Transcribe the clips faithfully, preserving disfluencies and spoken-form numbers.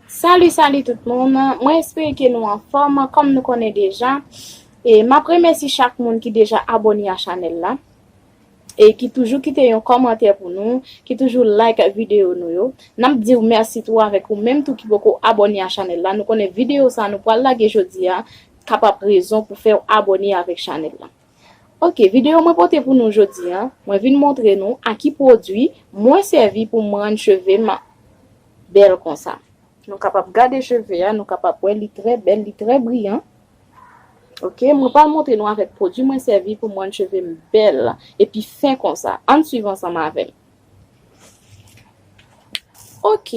Salut, salut tout moun. Mwen espere ke nou anfòm. Kòm nou konnen deja, e m ap remèsye chak moun ki deja abòne a chanèl la e ki toujou kite yon kòmantè pou nou, ki toujou like videyo nou yo. N ap di w mèsi tou avèk ou menm tou ki poko abòne a chanèl la. Nou konnen videyo sa nou pral lage jodi a kapab rezon pou fè w abòne avèk chanèl la. Ok, videyo mwen pote pou nou jodi a, mwen vin montre nou a ki pwodui mwen sèvi pou m rann cheve m bèl konsa. Nou kapab gade cheve a, nou kapab wè li trè bèl, li trè briyan. Ok, mwen pral montre nou avèk pwodui mwen sèvi pou m rann cheve m bèl epi fen konsa. Ann swiv ansanm avè m. Ok,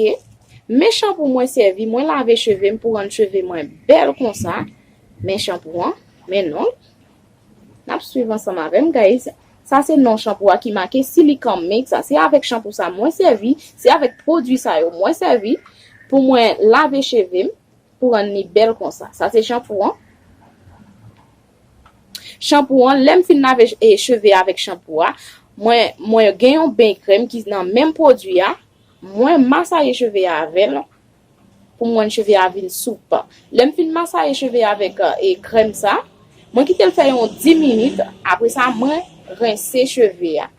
men chanpou mwen sèvi, mwen lave cheve m pou rann cheve mwen bèl konsa. Men chanpou an, men non l. N ap swiv ansanm avè m, guys. Sa se non chanpou a ki make Silicone Mix. Sa se avèk chanpou sa mwen sèvi, se avèk pwodui sa yo mwen sèvi pou mwen lave cheve m, pou rann li bèl konsa. Sa se chanpou an. Chanpou an, lè m fin lave e, cheve avèk chanpou a, mwen, mwen gen yon ben krèm ki nan menm pwodui a, mwen masaye cheve a avè l pou m rann cheve a vin soup. Lè m fin masaye cheve a avèk e, krèm sa, mwen kite l fè yon dis minit, apre sa mwen rense cheve a.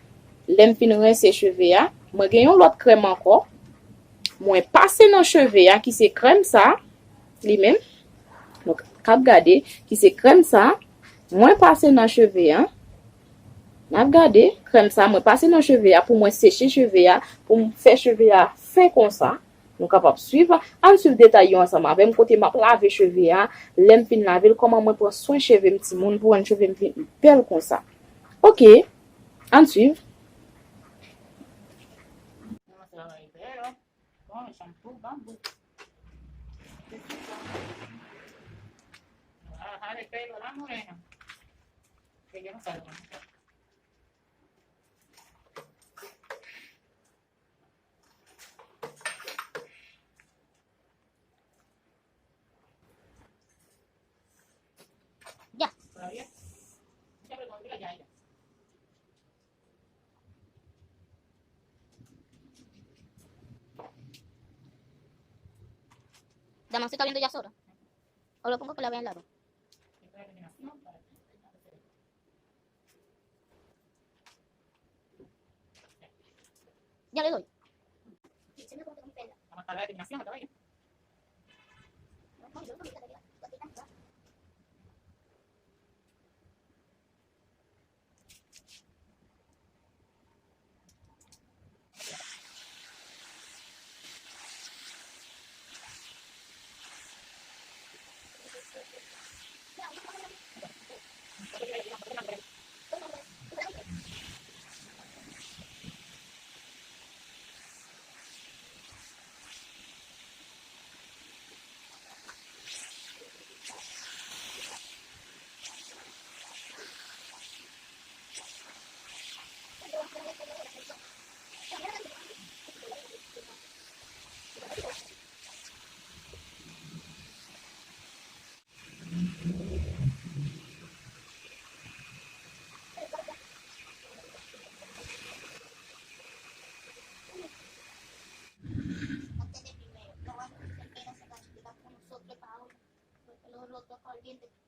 Lè m fin rense cheve a, mwen gen yon lòt krèm ankò, mwen pase nan cheve a ki se krèm sa, li menm, nou k ap gade, ki se krèm sa, mwen pase nan cheve a. N ap gade, krèm sa, mwen pase nan cheve a pou mwen seche cheve a, pou m fè cheve a fen konsa. Nou kapab swiv, ann swiv detay yo ansanm avè m, kote m ap lave cheve a, lè m fin lave l, kòman mwen pran swen cheve m timoun pou rann cheve m vin bèl konsa. Ok, ann swiv. Damas está viendo ya solo. O lo pongo con la vela al lado. Ya le doy. Lo, lo, lo, lo,